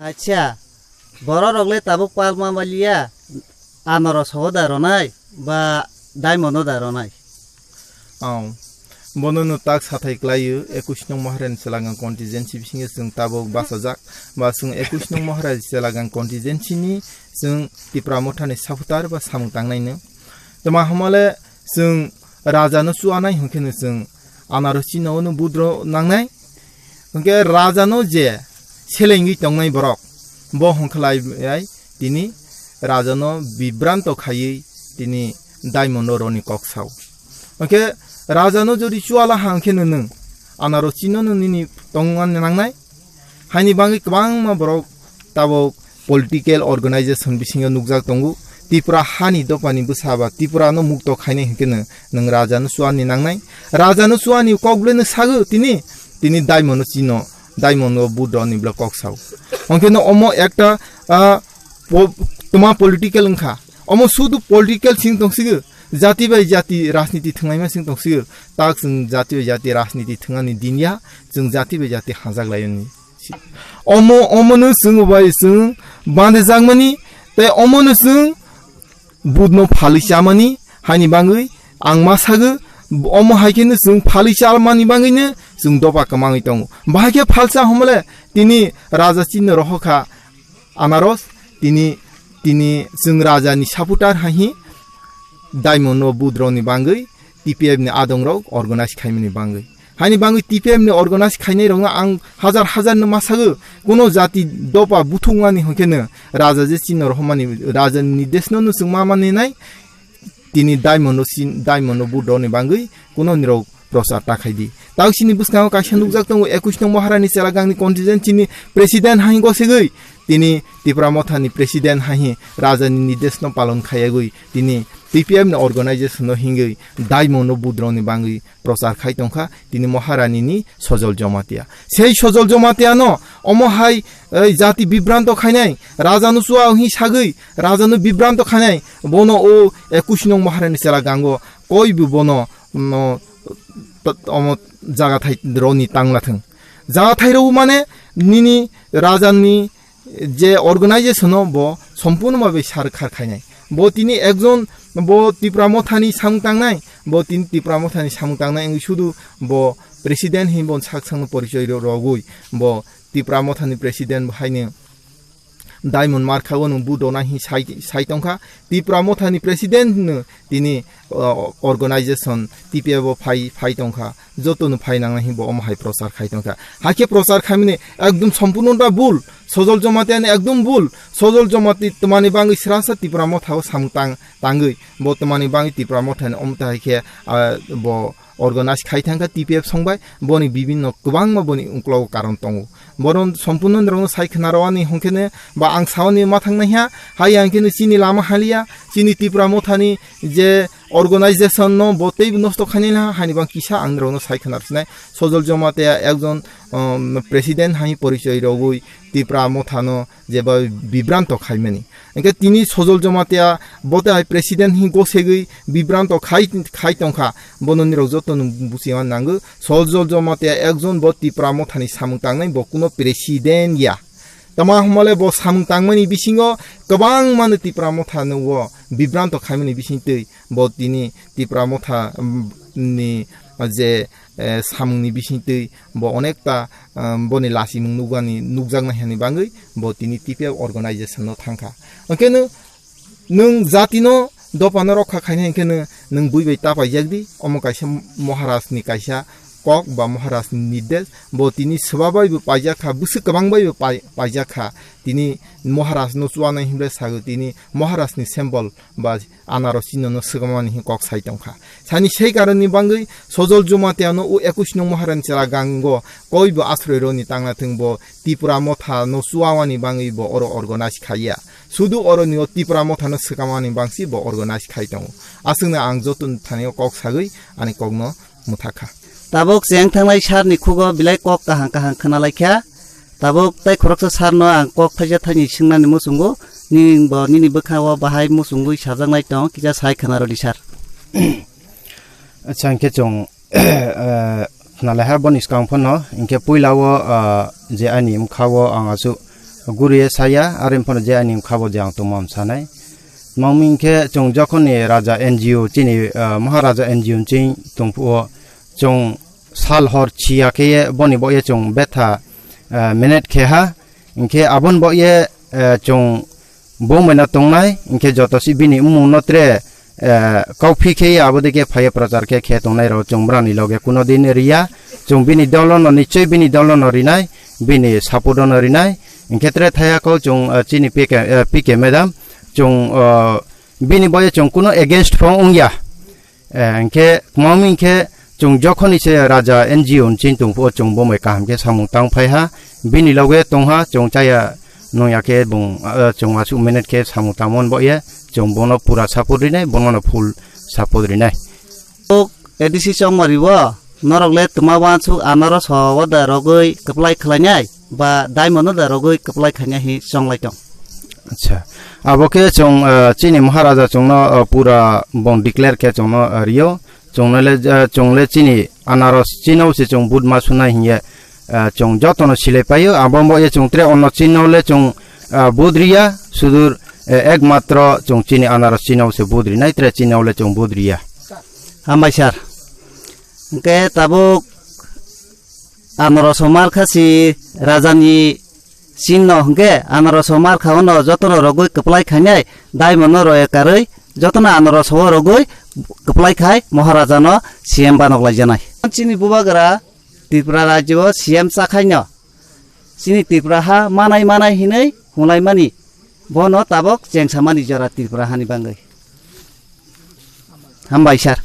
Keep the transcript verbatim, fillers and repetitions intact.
Acha, borok rok le tabuk palma maliya, anaro sogo da ronai, ba diamond o da ronai. Aw, bono no tak sathai klaio, ekush nong Maharani Selagang constituency bisingo chwng tabuk bachajak, ba chwng ekush nong Maharani Selagang constituency ni chwng Tipra Mothani supporter ba samung tangnai no. Tma hwnmale chwng raja no chuanai hwnkhe no chwng anaro chino no budro nangnai. Hwnkhe raja no je selengwi tongnai borok, bo hwnkhlai bai tini raja no bibranto khaiwi tini diamond o roni kok sao. Hwnkhe raja no jodi chuala hang khe no nwng anaro chino no nini tongna nangnai. Haini bagwi kwbangma borok tabuk political organization bisingo nukjak tongo. Tripura hani dopani bwsa ba Tripura no mukto khainai hwnkhe no nwng raja no chuani nangnai. Raja no chuani kok bwlai no sago tini, tini diamond no chino, diamond o budro ni bwlai kok sao. Hwnkhe no omo ekta, ah, po-, tma political wngkha. Omo sudu political sing tongsigo. Jati bai jati rajniti thwngnaima sing tongsigo. Tak chwng jati bai jati rajniti thwngnani din ya, chwng jati bai jati hajak laiyoni. Omo, omono chwng bai chwng bande jakmani, tei omono chwng budno phalwi chamani, haini bagwi ang ma sago, omo hai kheno chwng phalwi chamani bagwino chwng dopa kwmangwi tongo. Bahai khe phalsa hwnmale tini raja chini rohokha anaros, tini, tini chwng raja ni supporter hai hi diamond no budro ni bagwi T P F ni adong rok organize khaimani bagwi. Haini bagwi T P F ni organize khainai rokno ang hajar hajar no ma sago, kuno jati dopa buthung ani hwnkhe no raja je chino rohormani raja ni nirdeshno no chwng ma mani nai. Tini diamond no sin, diamond no budro ni bagwi kuno nirok prochar ta khai di. Tau sini bwskango kaisa nukjak tongo ekush nong Maharani Chelagangni constituency ni president hai gosegwi tini Tipra Motha ni president hai raja ni nirdeshno palon khayagwi tini T P F ni organization no hingwi diamond no budro ni bagwi prochar khai tongkha tini Maharani ni Sojol Jomatia. Sei Sojol Jomatia no omo hai, eh, jati bibranto khainai, raja no chua hi sagwi, raja no bibranto khainai, bono o ekush nong Maharani Chelagango koi bo bono, no, t-, omo jaga thai roni tangla thung. Jaga thai rw mane nini raja ni je organization no bo sompurno bhabe sar khar khainai. Bo tini ekjon bo Tipra Mothani samung tangnai, bo tini Tipra Mothani samung tangnai wngwi sudu bo president hinwi bo sak sakno porichoi ro-, rogwi bo Tipra Mothani president bo haino Diamond Markha o nwng budona hi sai, sai tongkha. Tipra Mothani president no tini, uh, organization T P F o phai, phai tongkha. Joto no phai nangnai hi bo omo hai prochar khai tongkha. Hakhe prochar khaimani ekdom sompurno da bul. Sojol Jomatia ni ekdom bul. Sojol Jomatia twmani bangwi srasa Tipra Motha o samung tang, tangwi. Bo twmani bangwi Tipra Motha ni omo tai khe, ah, bo organize khai thangkha T P F songbai. Boni bibinno kwbangma boni uklogo karon tongo. Bono sompurno nirokno sai khna rwani hwnkhe ne ba ang saoni ma thangnai ha. Hai ang khe no chini lama haliya. Chini Tipra Mothani je organization no bo teibo nosto khainai na, haini bang kisa ang nirokno sai khna rwsinai. Sojol Jomatia ekjon, um, president hai porichoi rogwi Tipra Mothano jeba bibranto khaimani. Hingke tini Sojol Jomatia bote hai president hi gosegwi bibranto khai, khai tongkha. Bono nirok joto no buchima nango. Sojol Jomatia ekjon bo Tipra Mothani samung tangnai, bo kuno president ya. Tama hwnmale bo samung tangmani bisingo kwbangma no Tipra Mothano o bibranto khaimani bisingtwi bo tini Tipra Motha, mm, ni je, eh, samungni bisingtwi bo onekta, ah, boni lachimung nukjaknai hani bagwi bo tini T P F organization no thangkha. Hwnkhe no nwng jatino dopano rokha khainai hwnkhe no nwng bui bai ta paijak di, omo kaisa Maharaj ni kaisa kok ba Maharaj ni nirdesh, bo tini swba bai bo paijak kha, bwswk kwbang bai bo pai-, paijak kha. Tini Maharaj no chuanai hinwi sago, tini Maharaj ni symbol ba anaro chino no swkamani hin kok sai tongkha. Sani sei karon ni bangwi Sojol Jomatia no o ekush nung Maharani Chelagango koi bo asroi roni tangna thung bo Tipra Motha no chuawani bangwi bo oro organize khaiya. Sudu oro ni o Tipra Motha no swkamani bangsi bo organize khai tongo. Aswkno ang joto thani o kok sagwi ani kok no mwthakha. Tabuk cheng thangnai sir ni khugo belai kok kaham kaham khna lai kha. Tabuk tai khoroksa sir no ang kok thaisa thaini swngnani muchungo, nini bo nini bwkha o bahai muchungwi sajaknai tong, kisa sai khna rwdi sir. Acha, hingke chwng, eh, khna lai ha boni swkang phano, hingke puila o, ah, je ani bwkha o ang aswk guriye saya, are phano je ani khabo je ang tongma sanai. Mangmi khe chwng jokhoni raja N G O chini, ah, Maharaja N G O chini tongphuo chwng sal hor chiya khe boni bo ye chwng betha, ah, minute khe ha. Hinkhe abon bo ye, eh, chwng bo maina tongnai, hinkhe joto si bini umung no tre, eh, kauphi khe abo dike phaiye prochar khe khe tongnai rok chwng brani loge kuno din riya, chwng bini dolo no nichoi bini dolo no rinai, bini support no rinai, hinkhe tre thaya kau chwng, eh, chini P K, eh, P K madam, chwng, eh, bini boye chwng kuno against pho wngya. Eh, hinkhe, mami hinkhe, chwng jokhoni se raja N G O ni chini tongphuo, chwng bo mai kaham khe samung tang phai ha, bini loge tong ha, chwng chaya nung ya khe bung, eh, chwng aswk minute khe samung tangmon bo ye, chwng bono pura support rinai, bono no full support rinai. Ok, A D C chongmari o, norok le twma wansuk anaros ho da rogwi kwplai khlainai, ba diamond no da rogwi kwplai khainai hi chonglai tong. Acha. Abo khe chwng, eh, chini Maharaja chwngno, eh, pura bong declare khe chwngno, eh, rio. Chwngno le, eh, chwng le chini anaros chino se chwng vote ma sunai hiye, eh, chwng jotono silai paio. Abo mo ye chwng tre ono chino le chwng, eh, vote riya. Sudur, eh, ekmatro chwng chini anaros chino se vote rinai tre chino le chwng vote riya. Hambai sir. Hwnkhe tabuk anaros o mar kha si rajani chinno hwnkhe anaros o mar kha ono jotono rogwi kwplai khainai diamond no roye karwi jotono anaros o rogwi kwplai khai Maharaja no C M banok laijanai. Chini bubagra Tripura rajyo o C M chakhaino chini Tripura ha manai manai hinwi hwnlaimani bono tabok chengsamani jora Tripura hani bangwi. Hambai sir.